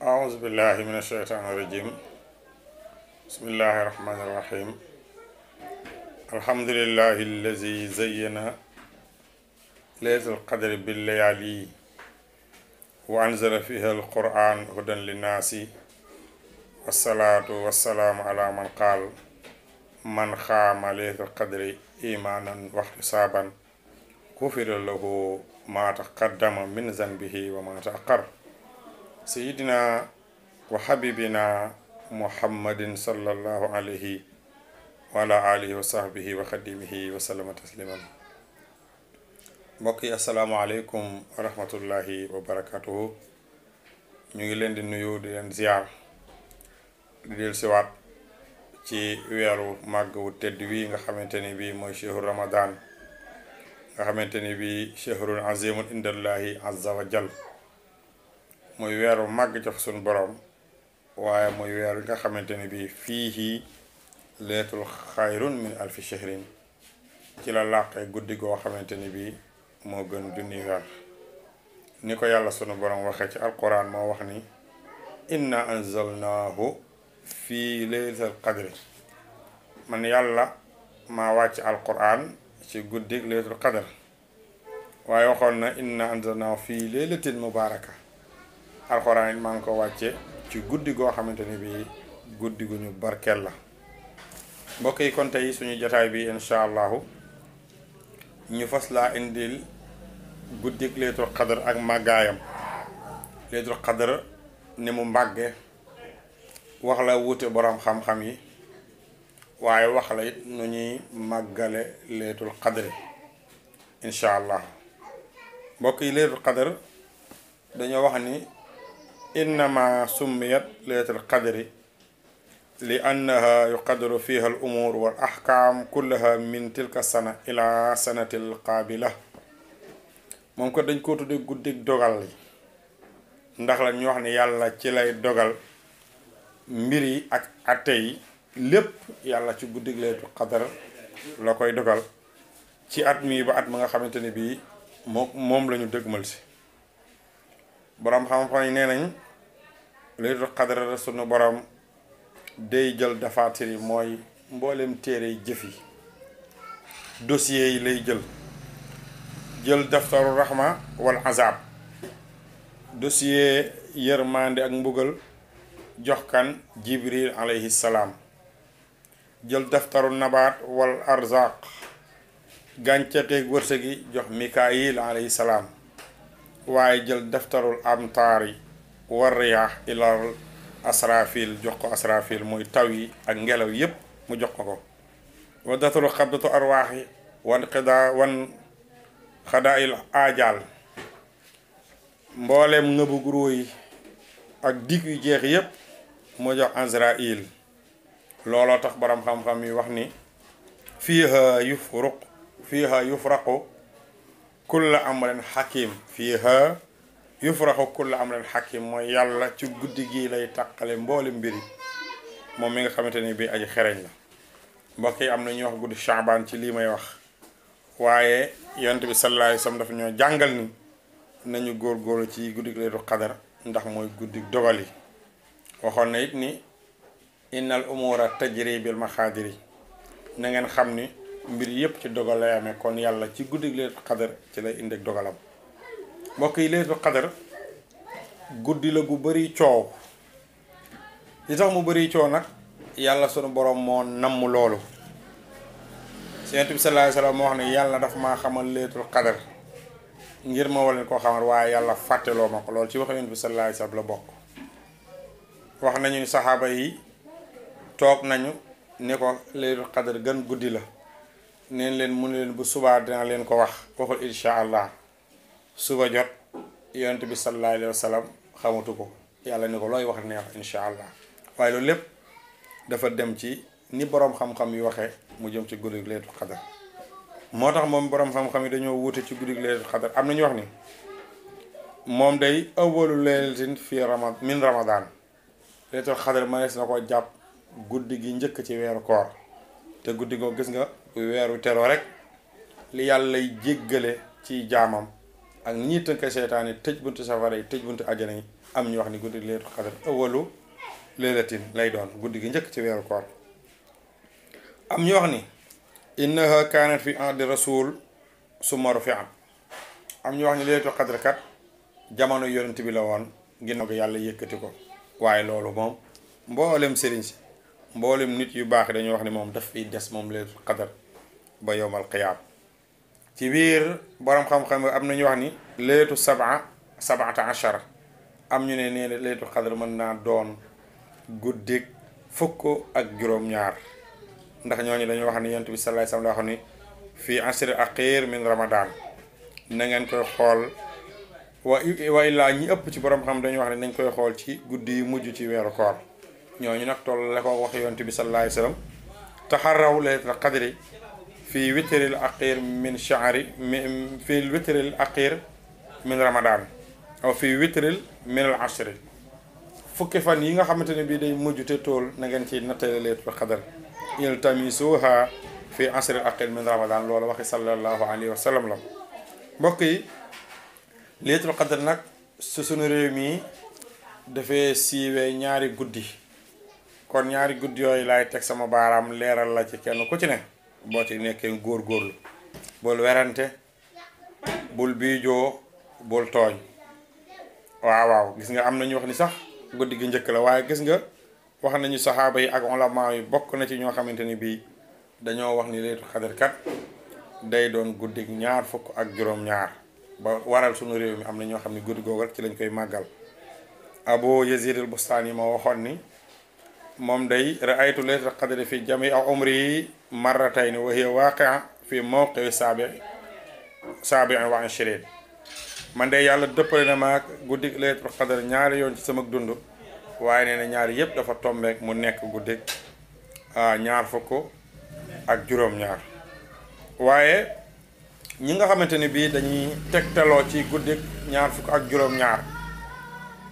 أعوذ بالله من الشيطان الرجيم بسم الله الرحمن الرحيم الحمد لله الذي زين ليلة القدر بالليالي وأنزل فيها القرآن هدى للناس والصلاة والسلام على من قال من خام ليلة القدر إيمانا واحتسابا غفر له ما تقدم من ذنبه وما تأخر سيدنا وحبيبنا محمد صلى الله عليه وعلى آله وصحبه وخدمه وسلم تسليما mbokk yi asalaamaaleykum wa rahmatullahi wa barakatuhu ñu ngi leen di nuyu di leen ziar di del siwaat ci weeru màgg wu tedd wi nga xamante ni bii mooy chehru ramadan nga xamante ni bii chehrun azimun indallahi azza wa jal mooy weeru màgg jox suñu borom waaye mooy weer nga xamante ni bii fiihi leetul xayrun min alfi shahrin ci la làqee guddi goo xamante ni bii moo gën junni weer ni ko yàlla sunu borom waxee ci alquran moo wax ni inna anzalnaahu fii laylatul qadri man yàlla maa wàcc alquran ci guddi laylatul qadr waaye waxoon na inna anzalnaahu fii laylatin mubaraka alquran it maa ngi ko wàcce ci guddi goo xamante ni bii guddi gu ñu barkeel la mbokk yi kon tey suñu jotaay bi incha allahu ñu fas laa indil guddik laylatul qadr ak màggaayam laylatul qadr ni mu màgge wax la wuute borom xam-xam yi waaye wax la it nu ñuy màggale laylatul qadr incha allah mbokk yi laylatul qadr dañoo wax ni innama summiyat laylatul qadri li annaha yuqaddaru fiha al umur wal ahkam kullaha min tilka sana ila sanatil qaabila moom ko dañ ko tudde guddig dogal li ndax la ñu wax ne yàlla ci lay dogal mbir yi ak atte yi lépp yàlla ci guddig laylatul qadr la koy dogal ci at mii ba at ma nga xamante ne bii moom la ñu dëgmal si borom xam-xam yi nee nañ laylatul qadr sunu borom day jël dafaatir yi mooy mboolem téere yi jëf yi dossier yi lay jël daftaru rahma wal azab dossier yërmande ak mbugal jox kan jibril alayhi salaam jël daftaru nabaat wal arzaq gàncaxeeg wërsëg yi jox mikaayil alayhi salaam waaye jël daftarul amtaar yi war riyaax ilal asrafil jox ko asrafil mooy taw yi ak ngelaw yépp mu jox ko wa daftaru xabdatu arwaax yi wan xadaayil aajaal mbooleem ngëbu guró yi ak dig yu jeex yépp mu jox Azraïl looloo tax borom xam-xam yi wax ni fiiha yufraqu kulla amrin hakim fiiha yufraqu kulla amrin hakim mooy yàlla ci guddi gi lay tàqale mboole mbiri moom mi nga xamante ni bii aji xereñ la mbokk yi am na ñuy wax guddi Shaabaan ci lii may wax waaye yonent bi sallallahu alayhi wasallam dafa ñoo jàngal ni nañu góorgóorlu ci guddi laylatul qadr ndax mooy guddi dogal yi waxoon na it ni innal umura tajri bil maxaadiri na ngeen xam ni mbir yépp ci dogal lay amee kon yàlla ci guddi laylatul qadr ci lay indi dogalam mbokk yi laylatul qadr guddi la gu bari coow li tax mu bari coow nag yàlla sunu borom moo namm loolu Yonent bi sallallahu alayhi wasallam moo wax ne yàlla dafa maa xamal laylatul qadr ngir ma waleen koo xamal waaye yàlla fàtteloo ma ko loolu ci wax Yonent bi sallallahu alayhi wasallam la bokk wax nañu ni saxaaba yi toog nañu ne ko laylatul qadr gën guddi la neen leen mu ne leen bu subaa dina leen ko wax waxul insha allah suba jot Yonent bi sallallahu alayhi wasallam xamatu ko yàlla ni ko looy wax neex insha allah waaye loolu lépp dafa dem ci ni boroom xam-xam yi waxee mu jëm ci guddi laylatul qadr moo tax moom boroom xam-xam yi dañoo wuute ci guddi laylatul qadr am na ñu wax ni moom day awwalu laylatin fi min ramadan laylatul qadr mënees na ko jàpp guddi gi njëkk ci weeru koor te guddi goo gis nga bu weeru teroo rek li yàlla lay jéggale ci jaamam ak ni ñuy tënk seytaane tëj buntu safara yi tëj buntu àjjana yi am ñu wax ni guddi laylatul qadr awalu laylatin lay doon guddi gi njëkk ci weeru koor am ñu wax ni innaha kaanat fi ahdi rasul summa rufi'at am ñu wax ni laylatul qadr kat jamono yonent bi la woon ginnaaw gi yàlla yëkkati ko waaye loolu moom mboolem sëriñ si mboolem nit yu baax dañuy wax ni moom daf fiy des moom laylatul qadr ba yowmal qiyaam ci biir borom xam-xam am nañu wax ni leetu sab'ata ashara am ñu ne nee laylatul qadr mën naa doon guddik fukk ak juróom-ñaar ndax ñooñu dañuy wax ni yonent bi sallallahu alayhi wasallam wax ni fii asri akhir min ramadan na ngeen koy xool wa illaa ñi ëpp ci borom xam dañuy wax ne nañ koy xool ci guddi yu mujj ci weeru koor ñooñu nag toll la ko wax yonent bi sallallahu alayhi wasallam taxarraw laylatul qadri fi witril akhir min shahri fi witril akhir min ramadan aw fi witril min al ashri fukki fan yi nga xamante ne bii day mujj te tool na ngeen ci nattale laylatul qadr iltamisuha fi asri al akhir min ramadan loolu waxi sallallahu alayhi wa sallam la mbokk yi laylatul qadr nag su sunu réew mi dafay siiwee ñaari guddi kon ñaari guddi yooyu laay teg sama baaraam leeral la ci kenn ku ci ne boo ci nekkee góorgóorlu bul werante bul biijoo bul tooñ waaw gis nga am nañu wax ni sax guddi gi njëkk la waaye gis nga wax nañu saxaaba yi ak ulama yi bokk na ci ñoo xamante ni bii dañoo wax ni laylatul qadr kat day doon guddi ñaar fukk ak juróom-ñaar ba waral sunu réew mi am na ñoo xam ne guddi googu ci lañ koy màggal Abu Yazid al Bustani ma waxoon ni moom day ra'aytu laylatul qadr fi jami aw umri marratayn wa hiya waqi'a fi mawqi'i sabi'in wa 20 man de yàlla dëppale na ma guddi laylatul qadr ñaari yoon ci sama dund waaye nee na ñaari yëpp dafa tombeek mu nekk guddi ñaar fukk ak juróom-ñaar waaye ñi nga xamante ni bii dañuy tegtaloo ci guddi ñaar fukk ak juróom-ñaar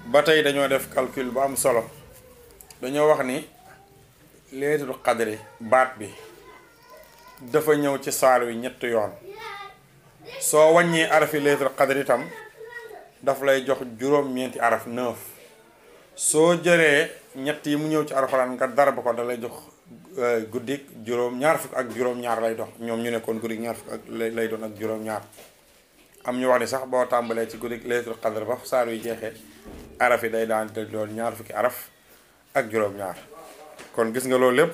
ba tey dañoo def calcul bu am solo dañoo wax ni laylatul qadri baat bi dafa ñëw ci saar wi ñett yoon soo wàññee arafi laylatul qadri itam daf lay jox juróom-ñeenti araf 9 soo jëlee ñett yi mu ñëw ci alxuraan nga darba ko da lay jox guddik ñaar fukk ak juróom-ñaar lay dox ñoom ñu nekkoon guddik ñaar fukk ak lay doon ak juróom-ñaar am ñu wax ni sax boo tàmbalee ci guddik laylatul qadr ba saar wi jeexee araf yi day daan doon ñaar fukki araf ak juróom-ñaar kon gis nga loolu lépp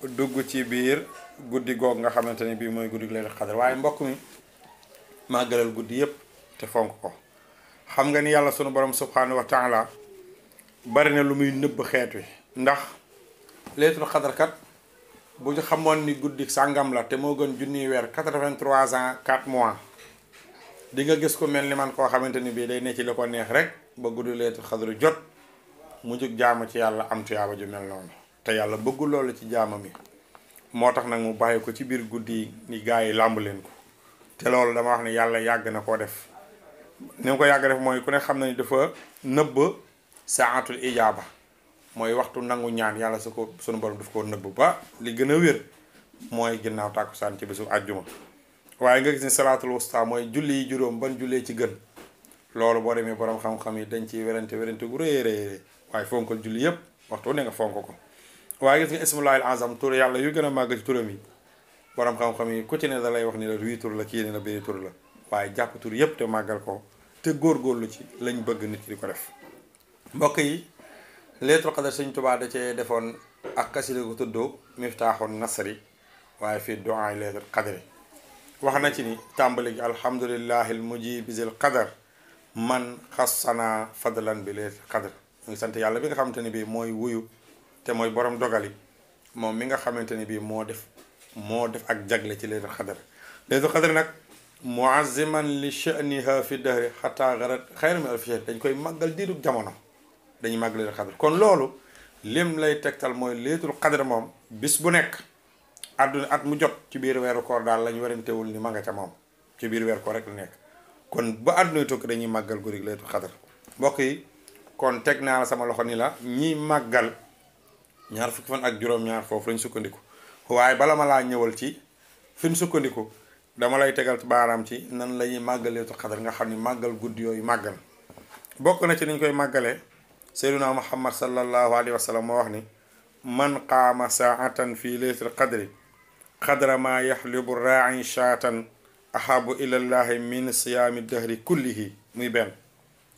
dugg ci biir guddi goog nga xamante ne bii mooy guddi laylatul qadr waaye mbokk mi màggalal guddi yépp te fonk ko xam nga ni yàlla sunu borom subhanahu wa taala bari na lu muy nëbb xeet wi ndax laylatul qadr kat bu ñu xamoon ni guddi sàngam la te moo gën junniy weer 83 ans 4 mois di nga gis ko mel ni man koo xamante ni bii day ne ci li ko neex rek ba guddi laylatul qadr jot mu jóg jaamu ci yàlla am tuyaaba ju mel noonu te yàlla bëggul loolu ci jaamam yi moo tax nag mu bàyyi ko ci biir guddi yi ni gaa yi làmb leen ko te loolu dama wax ne yàlla yàgg na koo def ni mu ko yàgg def mooy ku ne xam na ni dafa nëbb saatul ijaaba mooy waxtu nangu ñaan yàlla sunu borom daf ko nëbb ba li gën a wér mooy ginnaaw tàkkusaan ci bésu àjjuma waaye nga gis ni salaatul wusta mooy julli yi juróom ban jullee ci gën loolu boo demee borom xam-xam yi dañ ciy werante gu rëy waaye fonkal julli yépp waxtu ne nga fonk ko waaye gis nga ismullahil azam tur yàlla yu gën a màgg ci turam yi borom xam-xam yi ku ci ne da lay wax ni la wii tur la kii ne la benn tur la waaye jàpp tur yépp te màggal ko te góorgóorlu ci lañ bëgg nit ki di ko def mbokk yi laylatul qadr Sëñ Tuubaa da cee defoon ak xasida ko tuddoo miftaaxun nasri waaye fii du'a laylatul qadri wax na ci ni tàmbali gi alhamdulillahi almujibi zil qadar man xassana fadlan bi laylatul qadr ñu ngi sant yàlla bi nga xamante ne bii mooy wuyu te mooy borom dogali moom mi nga xamante ne bii moo def ak jagle ci laylatul qadr laylatul qadr nag muazziman li sha'niha fi dahri xataa garat xayra min alfi shahr dañ koy màggal diiru jamono dañuy màggal laylatul qadr kon loolu lim lay tegtal mooy laylatul qadr moom bis bu nekk àdduna at mu jot ci biir weeru koor daal lañu werantewul ni ma nga ca moom ci biir weeru koor rek la nekk kon ba àdduna tukki dañuy màggal guddi laylatul qadr mbokk yi kon teg naa la sama loxo ni la ñiy màggal ñaar fukki fan ak juróom-ñaar foofu lañ sukkandiku waaye bala ma laa ñëwal ci fi ñu sukkandiku dama lay tegal ci baaraam ci nan la ñuy màggal laylatul qadr nga xam ni màggal guddi yooyu màggal bokk na ci niñ koy màggalee sayyiduna muhammad sallallahu alayhi wa sallam moo wax ni man qaama saatan fi laylatul qadri qadra ma yaxlibu raai shaatan ahabu ilallahi min siyaami dahri kullihi muy benn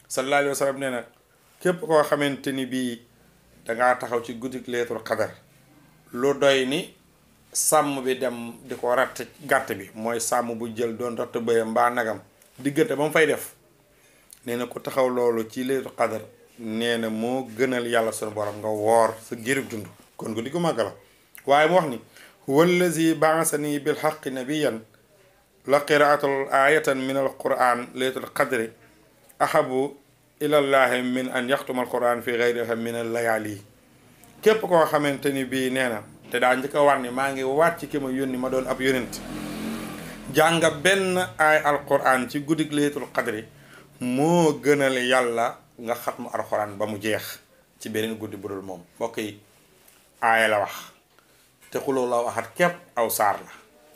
sallallahu alayhi wa sallam nee na képp koo xamante ni bii dangaa taxaw ci guddik laylatul qadr lu doy ni sàmm bi dem di ko ratt gàtt bi mooy sàmm bu jël doon ratt bëyam mbaa nagam diggante ba mu fay def nee na ku taxaw loolu ci laylatul qadr nee na moo gënal yàlla sunu borom nga woor sa girib dund kon guddi gu màgg la waaye mu wax ni huwa allazi baasani bil haqqi nabiyan la qiraatul ayatan min al quran laylatul qadri ahabu ilallahi min an yaxtuma al quran fi gayriha min al layaali képp koo xamante ni bii nee na te daa njëkk a war ni maa ngi waat ci ki ma yónni ma doon ab yónent jànga benn ay alquran ci guddig laylatul qadri moo gënal yàlla nga xatmu alquran ba mu jeex ci beneen guddi bu dul moom mbokk yi aaya la wax te xuloo la waxat képp aw saar la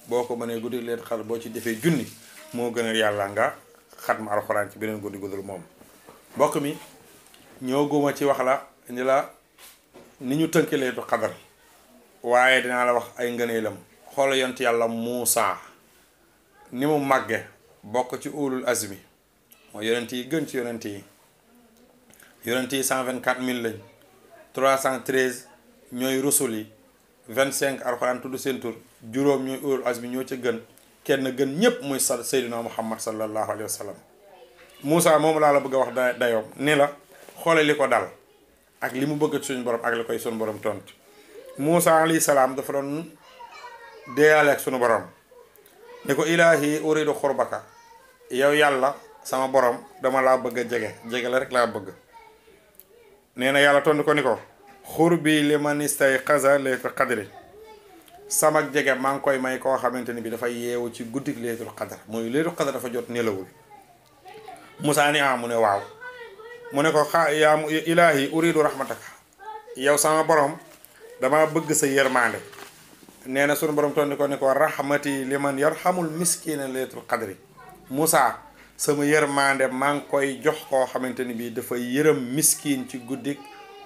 boo ko mënee guddig laylatul qadri boo ci defee junni moo gënal yàlla nga xatmu alquran ci beneen guddi bu dul moom mbokk mi ñoo guma ci wax la ni la ni ñu tënk laylatul qadr waaye dinaa la wax ay ngëneelam xoola yont yàlla Muusa ni mu màgge bokk ci ulul azmi mooy yonent yi gën ci yonent yi 124 000 lañ 313 ñooy rusul yi 25 alxuraan tudd seen tur juróom ñooy ulul azmi ñoo ca gën kenn gën ñépp muy Seydina Muhammad sallallahu alayhi wa sallam Muusa moom laa la bëgg a wax dayoom ni la xoole li ko dal ak li mu bëgg suñu borom ak li koy suñu borom tontu Muusa alayhi salaam dafa doon deeyaale ak sunu borom ne ko ilaahi uridu xurbaka yow yàlla sama borom dama laa bëgg a jege la rek laa bëgg nee na yàlla tontu ko ni ko xur bi li man istayqaza laylatul qadri sama jege maa ngi koy may koo xamante ni bi dafa yeewu ci guddik laylatul qadr mooy laylatul qadr dafa jot nelawul Muusa ni mu ne waaw mu ne ko yaa ilaahi uridu rahmataka yow sama borom dama bëgg sa yërmande nee na sunu borom toon ni ko rahmati liman yarhamul miskina laylatul qadri Muusa sama yërmande maa ngi koy jox koo xamante ni bii dafa yërëm miskin ci guddik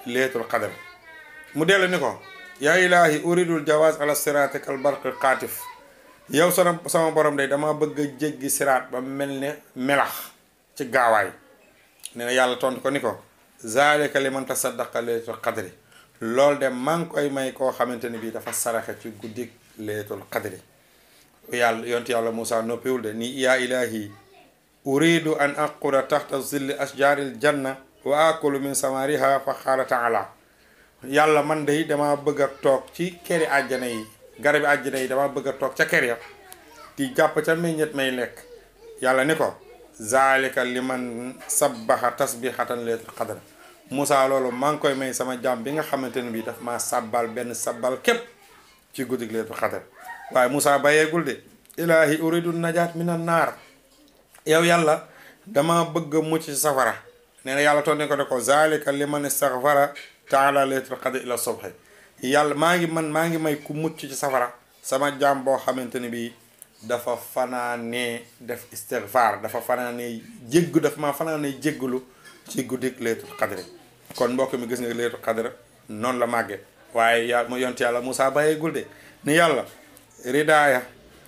laylatul qadr mu dellu ni ko yaa ilaahi uridul jawaaz ala siraati kal barqi qaatif yow sama borom day dama bëgg a jéggi siraat ba mel ne melax ci gaawaay nee na yàlla tontu ko ni ko zaalika liman tasaddaqa laylatul qadri loolu de maa ngi koy may koo xamante ni bii dafa saraxe ci guddik laylatul qadri yàlla yontu yàlla Muusa noppiwul de ni yaa ilaahi uridu an aquda taxta zilli ashjaaril janna wa akulu min samariha fa qaala taala yàlla man de dama bëgg a toog ci keri àjjana yi garabi àjjana yi dama bëgg a toog ca ker ya di jàpp ca meññet may lekk yàlla ni ko zalika liman sabbaha tasbihatan laylatul qadr Muusa loolu maa ngi koy may sama jaam bi nga xamante ne bii daf maa sabbal benn sabbal képp ci guddig laylatul qadr waaye Muusa bàyyeegul de ilaahi uridu najaat minan naar yow yàlla dama bëgg a mucc ci safara nee na yàlla tontu ko zalika liman istaghfara taala laylatul qadr ila subhi yàlla maa ngi may ku mucc ci safara sama jaam boo xamante ne bii dafa fanaanee def istighfar dafa fanaanee jéggu dafa maa fanaanee jéggulu ci guddik laylatul qadr kon mbokk mi gis nga laylatul qadr noonu la màgge waaye mu yont yàlla Muusa bàyyeegul de ni yàlla ridaaya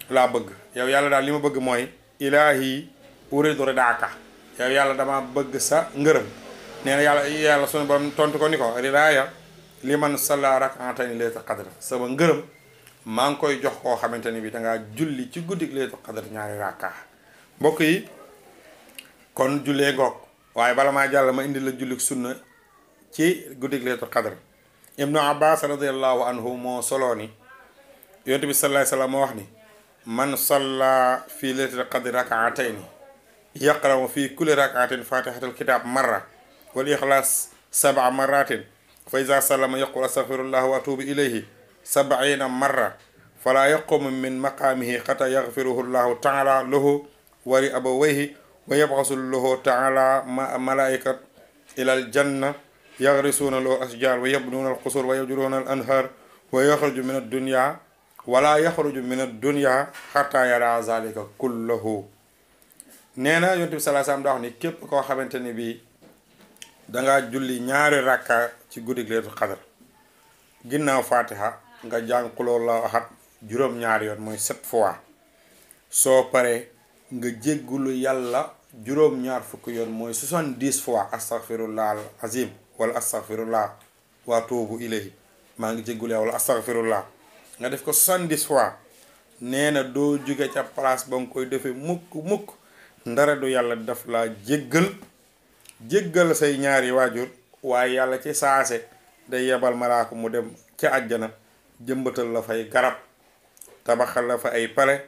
laa bëgg yow yàlla daal li ma bëgg mooy ilaahi uridu ridaaka yow yàlla dama bëgg sa ngërëm nee na yàlla sunu borom tontu ko ni ko ridaaya liman salla rak'atayn laylatul qadr sama ngërëm maa ngi koy jox koo xamante ni bi dangaa julli ci guddik laylatul qadr ñaari rakka mbokk yi kon jullee ngoog waaye bala maa jàll ma indi la jullik sunna ci guddik laylatul qadr ibnu abbas radiallahu anhu moo soloo ni yonent bi sallallahu alayhi wasallam moo wax ni man salla fi laylatul qadr rak'atayn yaqra'u fi kulli rak'atin fatihatul kitab marra wal ikhlas 7 marratin fa iza sallama yaqul astaghfirullah wa atubu ilayhi 70 marra fala yaqumu min maqamihi hatta yaghfiruhu llahu ta'ala lahu wa li abawayhi wa yab'asu lahu ta'ala mala'ikat ila al janna yaghrisuna lahu ashjar wa yabnuna al qusur wa yajruna al anhar wa yakhruju min ad dunya wala yaxruju min ad-dunya xataa yara zalika kullahu. nee na yonent bi sallallahu alayhi wasallam daa wax ni képp koo xamante ni bii dangaa julli ñaari rakka ci guddig Laylatul Qadr ginnaaw fatiha nga jàng qul huwallahu ahad juróom-ñaari yoon mooy 7 fois soo paree nga jéggulu yàlla juróom-ñaar fukki yoon mooy 70 fois astaghfirullah al azim wala astaghfirullah wa tuubu ilayhi maa ngi jéggulu yàlla wala astaghfirullah nga def ko 70 fois nee na doo jóge ca place ba nga koy defee mukk ndara du yàlla daf laa jéggal say ñaari waajur waaye yàlla ci saase day yebal malaaka mu dem ca àjjana jëmbatal la fay garab tabaxal la fa ay pale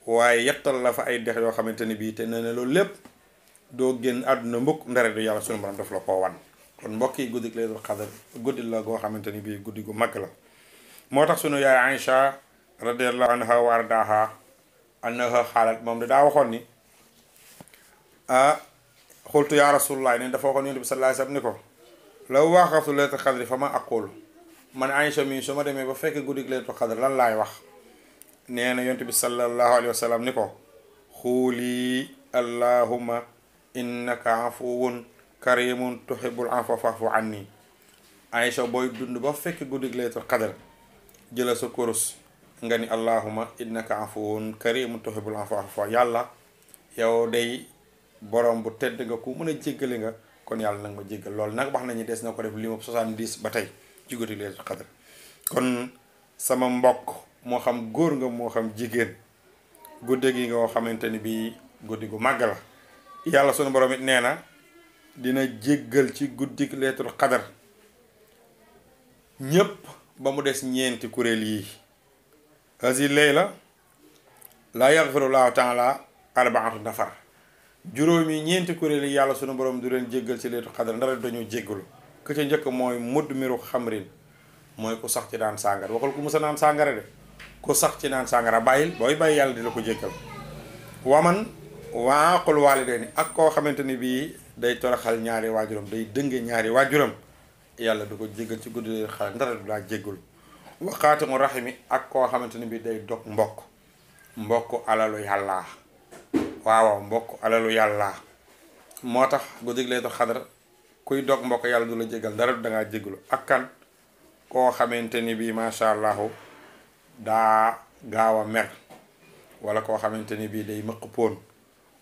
waaye yettal la fa ay dex yoo xamante ni bii te nee na loolu lépp doo génn àdduna mbukk ndara du yàlla sunu borom daf la koo wan. kon mbokk yi guddi Laylatul Qadr guddi la goo xamante ni bii guddi gu mag la. moo tax sunu yaay Aïcha radiyallahu anha wa ardaha annaha xaalat moom da daa waxoon ni xultu yaa rasulullah ne dafa waxoon yonent bi sallallahu alayhi wasallam ni ko law waqaftu Laylatul Qadr fa ma aqulu man Aïcha mi su ma demee ba fekk guddi Laylatul Qadr lan laay wax. nee na yonent bi sallallahu alayhi wasallam ni ko xuuli allahumma innaka afuwun karimun tuhibbul afwa fa'fu anni. Aïcha booy dund ba fekk guddi Laylatul Qadr jëla sa kurus nga ni allahumma innaka afuwun karimun tuhibbul afwa fa'fu yàlla yow day borom bu tedd nga ku mën a jéggale nga kon yàlla nag ma jéggal loolu nag wax nañu des na ko def limu 70 ba tey ci guddi Laylatul Qadr. kon sama mbokk moo xam góor nga moo xam jigéen guddi gi nga xamante ni bii guddi gu màgg la yàlla sunu borom it nee na dina jéggal ci guddi Laylatul Qadr ñépp ba mu des ñeenti kuréel yi. hazi layla la yaghfirullahu ta'ala arba'atu nafar juróomi ñeenti kuréel yi yàlla sunu borom du leen jéggal ci Laylatul Qadr ndara dañoo jéggalu ku ca njëkk mooy mudmiru xamrin mooy ku sax ci naan sàngara waxul ku musa naan sàngara de ku sax ci naan sàngara bàyyil booy bàyyi yàlla di la ko jéggal. waman waaqul waalidayni ak koo xamante ni bii day toroxal ñaari waajuram day dënge ñaari waajuram yàlla du ko jéggal ci guddi Laylatul Qadr ndara du laa jéggalu. waxaatimu rahimi ak koo xamante ni bii day dog mbokk alalu yàlla waaw mbokk alalu yàlla moo tax guddi Laylatul Qadr kuy dog mbokk yàlla du la jéggal ndara du dangaa jéggalu. ak kan koo xamante ni bii macha allahu daa gaaw a mer wala koo xamante ni bii day mëq poon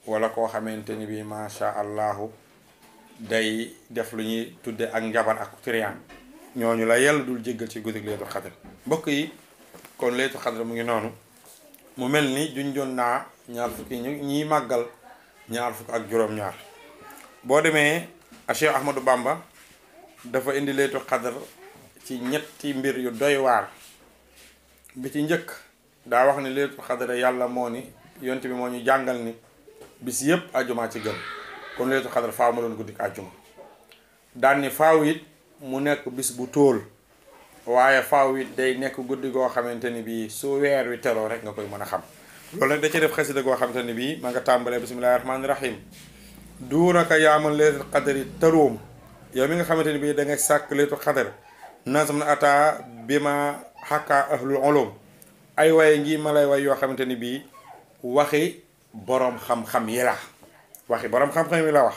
wala koo xamante ni bii macha allahu day def lu ñuy tudde ak njabar ak triyaan ñooñu la yàlla dul jéggal ci guddi Laylatul Qadr. mbokk yi kon Laylatul Qadr mu ngi noonu mu mel ni junjoon naa ñaar fukki ñiy màggal ñaar fukk ak juróom-ñaar boo demee a Cheikh Ahmadou Bamba dafa indi Laylatul Qadr ci ñetti mbir yu doy waar. bi ci njëkk daa wax ni Laylatul Qadr yàlla moo ni yonent bi moo ñu jàngal ni bis yépp ajuma ci gën kon Laylatul Qadr faaw ma doon guddik ajuma daan ni faaw it mu nekk bis bu tóol waaye faaw it day nekk guddi goo xamante ni bii su weer wi teroo rek nga koy mën a xam. loolu nag da ci def xasida goo xamante ni bii ma nga tàmbalee bismillahi rahmaani rahim duunaka yaaman Laylatul Qadri taroom yow mi nga xamante ni bii da ngay sàkk Laylatul Qadr nazam na ata bi ma xakka ahlul ulum ay waye ngi ma lay way yoo xamante ni bii waxi boroom xam-xam yi la waxi boroom xam-xam yi la wax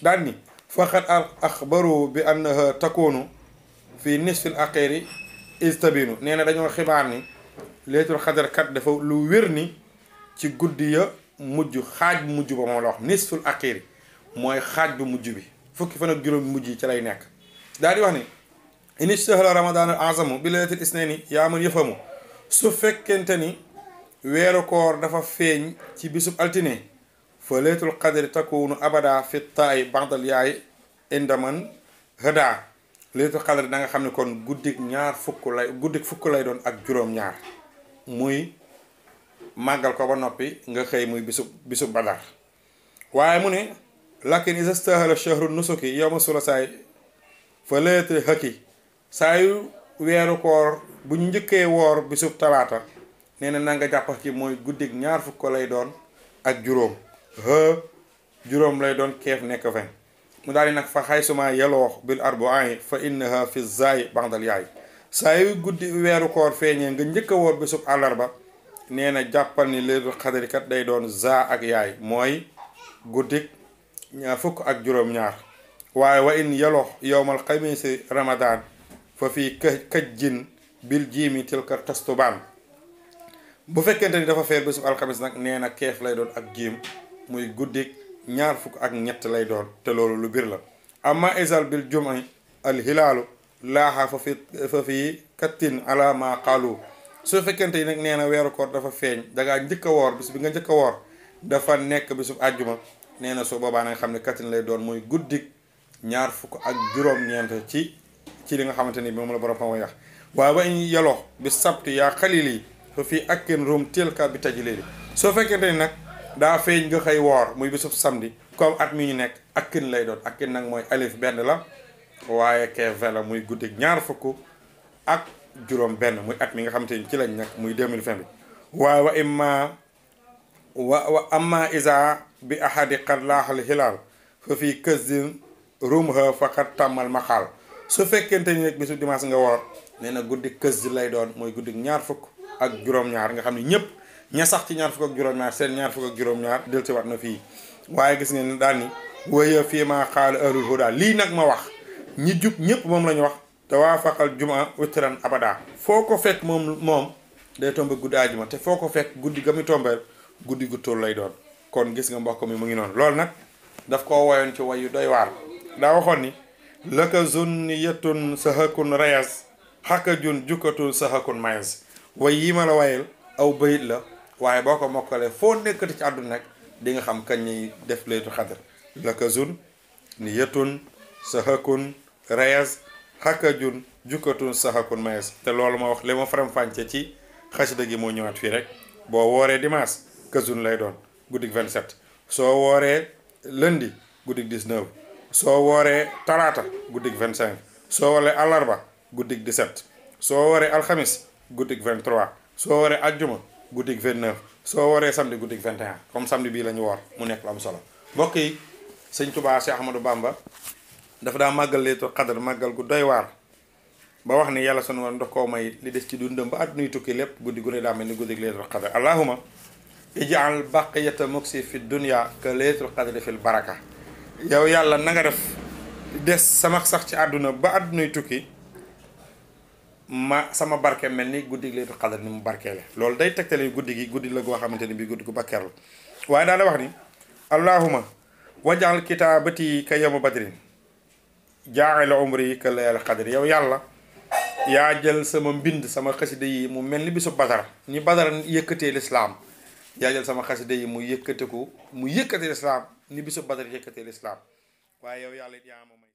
daan ni faqad axbaru bi annaha takunu fi nisfil aqiri istabinu nee na dañoo xibaar ni Laylatul Qadr kat dafa lu wér ni ci guddi ya mujj xaaj bu mujj ba moom la wax nisful aqiri mooy xaaj bu mujj bi fukki fan ak juróom mujj yi ci lay nekk daal di wax ni in istahla ramadan al azamu bi laylatil isnayni yaa man yëfamu su fekkente ni weeru koor dafa feeñ ci bisub altine fa Laylatul Qadr takunu abada fi taay bandal yaay indaman hada Laylatul Qadr da nga xam ne kon guddik fukk lay doon ak juróom-ñaar muy màggal ko ba noppi nga xëy muy bisub badar waaye mu ne lakin isa stahala shahru nusuki yawma sulasaay fa laylatul haki saa yu weeru koor bu ñu njëkkee woor bisub talaata nee na nga jàpp ki mooy guddik ñaar fukk lay doon ak juróom lay doon keef nekk 20 mu daal di nag fa xaysuma yeloo bil arba'i fa innaha fi zaay bandal yaay saa yu guddi weeru koor feeñee nga njëkk a woor bésub àllarba nee na jàppal ni laylatul qadri kat day doon za ak yaay mooy guddik fukk ak juróom-ñaar waaye wa in yalox yowmal xamisi ramadan fa fii këjjin bil jiimi tilka tastubaan bu fekkente ni dafa feer bésub alxamis nag nee na keef lay doon ak jiim muy guddik ñaar fukk ak ñett lay doon te loolu lu bir la amma isal bil jum'i al hilaalu laaxa fa fi kattin ala ma qaalu su fekkente ni nag nee na weeru koor dafa feeñ dangaa njëkk a woor bis bi nga njëkk a woor dafa nekk bisub àjjuma nee na su boobaa nga xam ne kattin lay doon muy guddik ñaar fukk ak juróom-ñeent ci li nga xamante ni moom la borom xam wax waaye ba ñu yalox bi sabti yaa xalili fa fii akkin rum tilka bi tajlili soo fekkente ni nag daa feeñ nga xëy woor muy bisub samedi comme at mi ñu nekk akkin lay doon akkin nag mooy alif benn la waaye kee la muy guddik ñaar fukk ak juróom benn muy at mi nga xamante ni ci lañ nekk muy 2020 bi waaye wa imma wa amma isa bi ahadi qad laaxal hilaal fa fii kësdin rumha faqat tàmmal maxaal su fekkente ni nag bisu dimanche nga woor nee na guddi kësdi lay doon mooy guddi ñaar fukk ak juróom-ñaar nga xam ne ñëpp ña sax ci ñaar fukk ak juróom-ñaar seen ñaar fukk ak juróom-ñaar del ci wat na fii waaye gis ngeen daal ni waya fii maa xaala ahlul huda lii nag ma wax ñi jub ñëpp moom la ñu wax te waa faqal juma witran abada foo ko fekk moom day tombe guddi ajuma te foo ko fekk guddi ga muy tombeel guddi gu tóol lay doon kon gis nga mbokk mi mu ngi noonu loolu nag daf koo woyoon ci wayu doy waar daa waxoon ni laka zunniyatun sahakun rayas xaka jun jukkatun sahakun mayas way yi ma la wayel aw bayit la waaye boo ko mokkalee foo nekkati ci àdduna nag di nga xam kañ ñuy def laylatul qadr laka zunniyatun sahakun rayas xaka jun jukkatun sahakun mayas te loolu ma wax li ma faram-fàcce ci xasida gi moo ñëwaat fii rek boo wooree dimanche këzun lay doon guddik 27 soo wooree lundi guddik 19 soo wooree talaata guddik 25 soo wooree àllarba guddik 17 soo wooree alxamis guddik 23 soo wooree ajjuma guddik 29 soo wooree samedi guddik 21 comme samedi bii la ñu woor mu nekk lu am solo mbokk yi sëñ Tuubaa Cheikh Ahmadou Bamba dafa daa màggal laylatul qadr màggal gu doy waar ba wax ni yàlla sunu war ndox koo may li des ci dundam ba àddunay tukki lépp guddi gu ne daa mel ni guddi laylatul qadr allahuma ij'al baqiyata muksi fi dunya ka laylatul qadri fil baraka yow yàlla na nga def des sama sax ci àdduna ba àddunay tukki ma sama barke mel ni guddi laylatul qadr ni mu barkeele loolu day tegtale guddi gi guddi la goo xamante ni bii guddi gu bakkeer la waaye daal da wax ni allahuma waj'al kitaabati ka yawma badrin ja'ala umri ka laylatul qadri yow yàlla yaa jël sama mbind sama xasida yi mu mel ni bisu badar ni badar yëkkatee lislaam yaa jël sama xasida yi mu yëkkate lislaam ni bisu badar yëkkatee lislaam waaye yow yàlla yaa ma may